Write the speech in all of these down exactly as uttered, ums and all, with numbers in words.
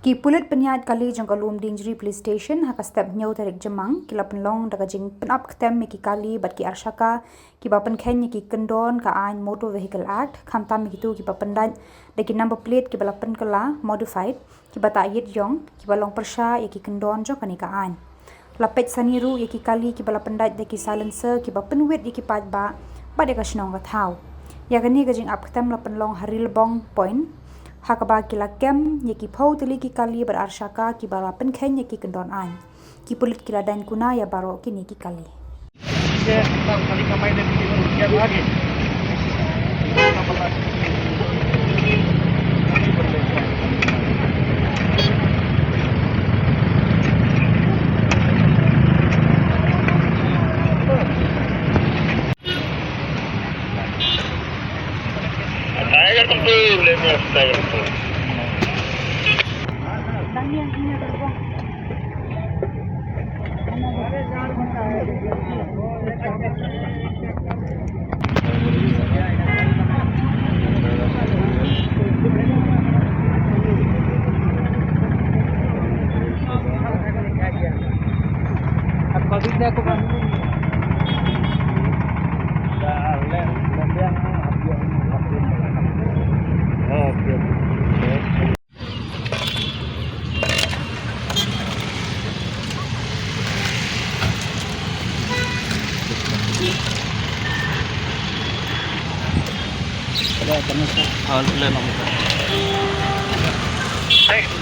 Ki pulit pynïaid kali jong ka Lumdiengjri Police Station ha ka step hynñiew tarik Jymmang ki la pynlong da ka jingpynap ktem ïa ki kali bad ki arshaka kiba pynkheiñ ïa ki kyndon ka aiñ Motor Vehicle Act, khamtam ïa kito kiba pyndait da ki number plate kiba la pynkylla, modified, kiba ta ïit ïong, kiba long pyrshah ïa ki kyndon jong kane ka aiñ. La peit sani ruh ïa ki kali kiba la pyndait da ki silencer kiba pynwit ïa ki paidbah bad ïa ka shnong ka thaw. Ïa kane ka jingap ktem la pynlong ha Rilbong Point, ha kaba ki la kem ïa ki phew tylli ki kali bad arshaka kiba la pynkheiñ ïa ki kyndon aiñ. Ki pulit ki la daiñ kuna ïa baroh kine ki kali.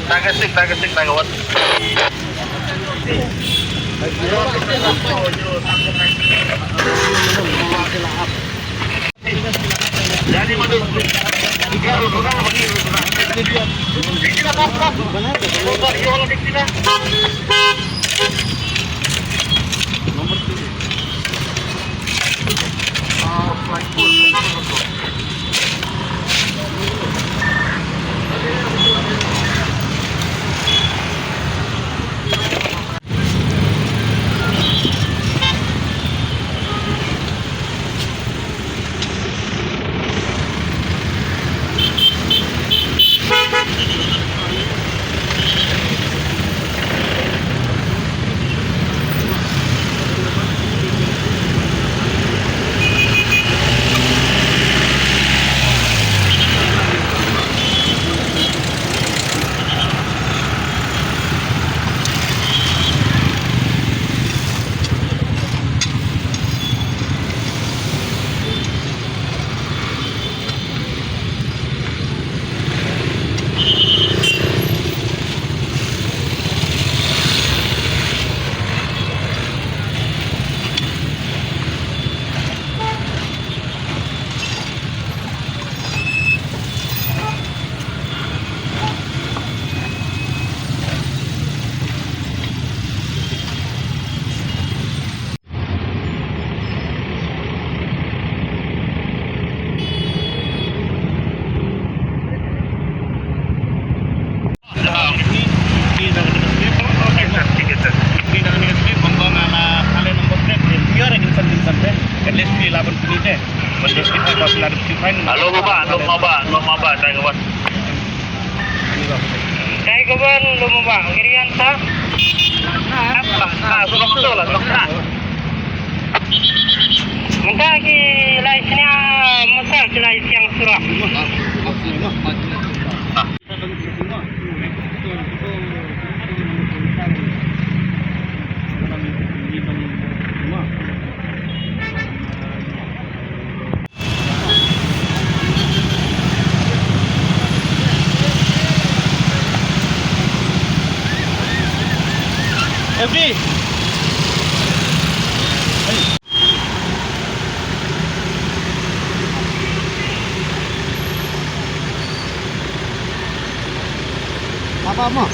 Target six, target six, target one. Hello, Baba. Hello, Baba. Hello, Baba. Thank you, Baba. Thank you, Baba. Irian sa? Ah, sudah betul lah, sudah. Minta ki lai sini, ah, masa ki lai siang surah. F D. Apa mo?